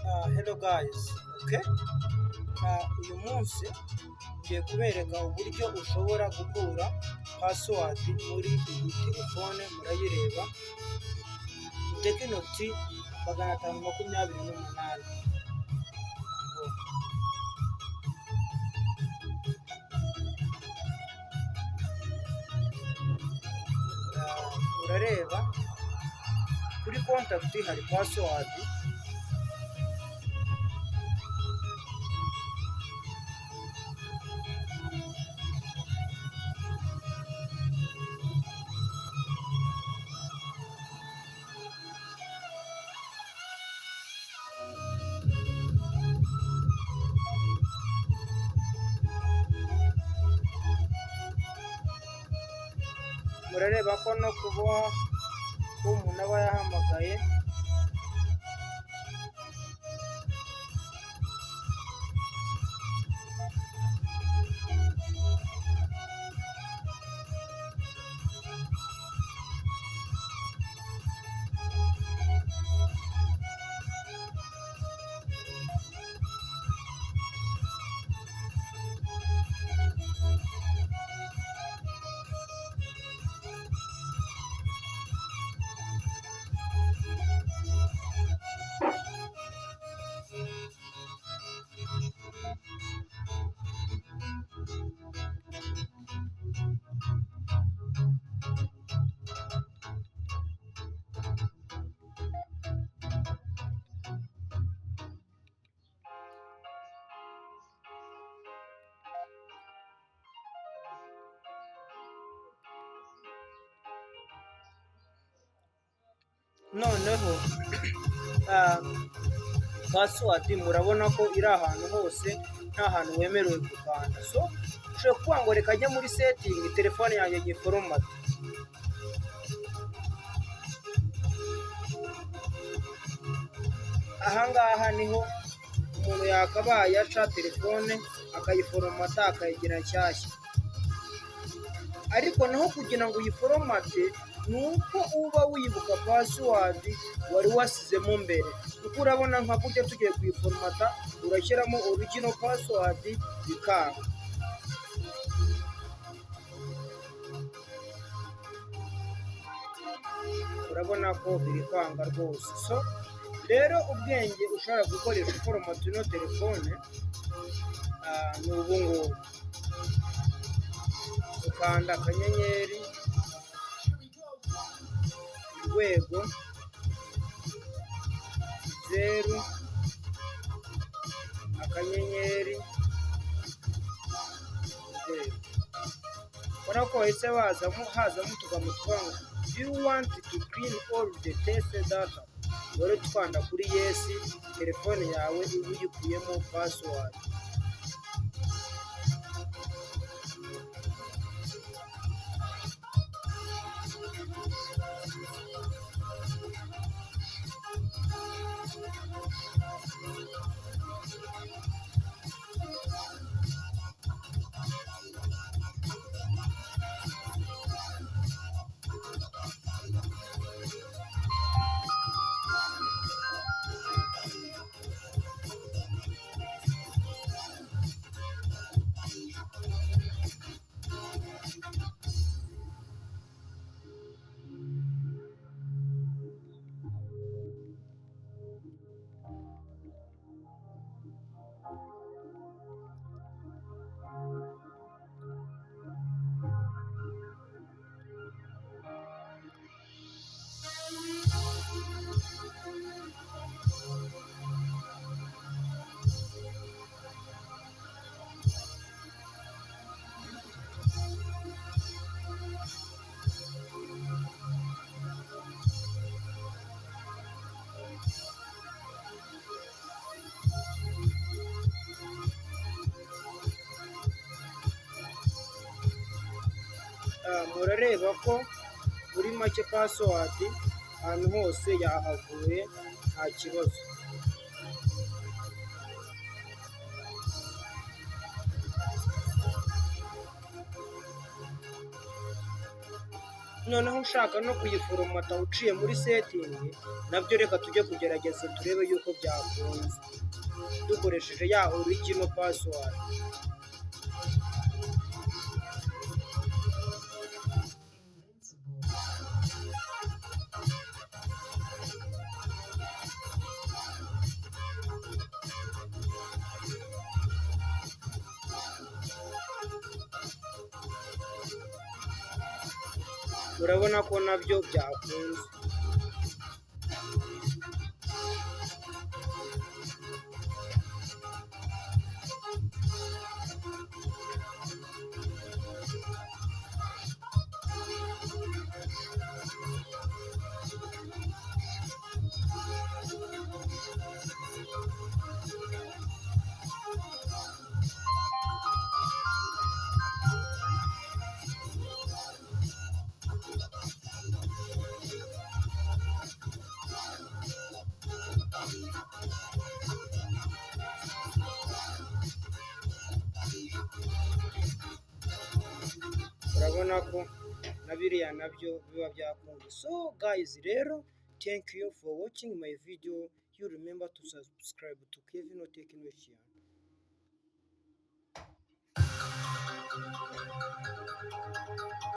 Hello guys, okay? Uyu munsi ngiye kubereka uburyo ushobora gukura password muri iyi telefone. Murayireba, Tecno T 528. Urareba kuri contact hari password. Murareba ko no kuboha ko umuntu aba yahamagaye. Noneho password murabona ko iri ahantu hose, nta hantu wemerewe gukanda. So ushobora kuvuga ngo reka njye muri setting, telefone yanjye nyiforomate. Ahangaha niho umuntu yakabaye aca telefone akayiforomata, akayigira nshyashya. Ariko naho kugira ngo uyiforomate ni uko uba wibuka password wari wasizemo mbere, kuko urabona nka gutya tugiye kuyiforomata, urashyiramo original password bikanga. Urabona ko biri kwanga rwose. So rero ubwenge ushobora gukoresha uforomata ino telefone ni ubu ngubu: ukanda akanyenyeri, urwego, zeru, akanyenyeri, urwego. Ubona ko bahise bazamo, hazamo utugambo tuvuga ngo "Do you want to clean all the test data?" Wari twanda kuri yes, telefone yawe iba uyikuyemo password. Murareba ko muri make password ahantu hose yahavuye, nta kibazo. Noneho ushaka no kuyiforomata uciye muri setting, nabyo reka tujye kugerageza turebe yuko byakunze dukoresheje ya original password. Urabona ko nabyo byakunze. Urabona ko na biriya nabyo biba byakunze. So guys rero, thank you for watching my video. You remember to subscribe to Kevin Technician.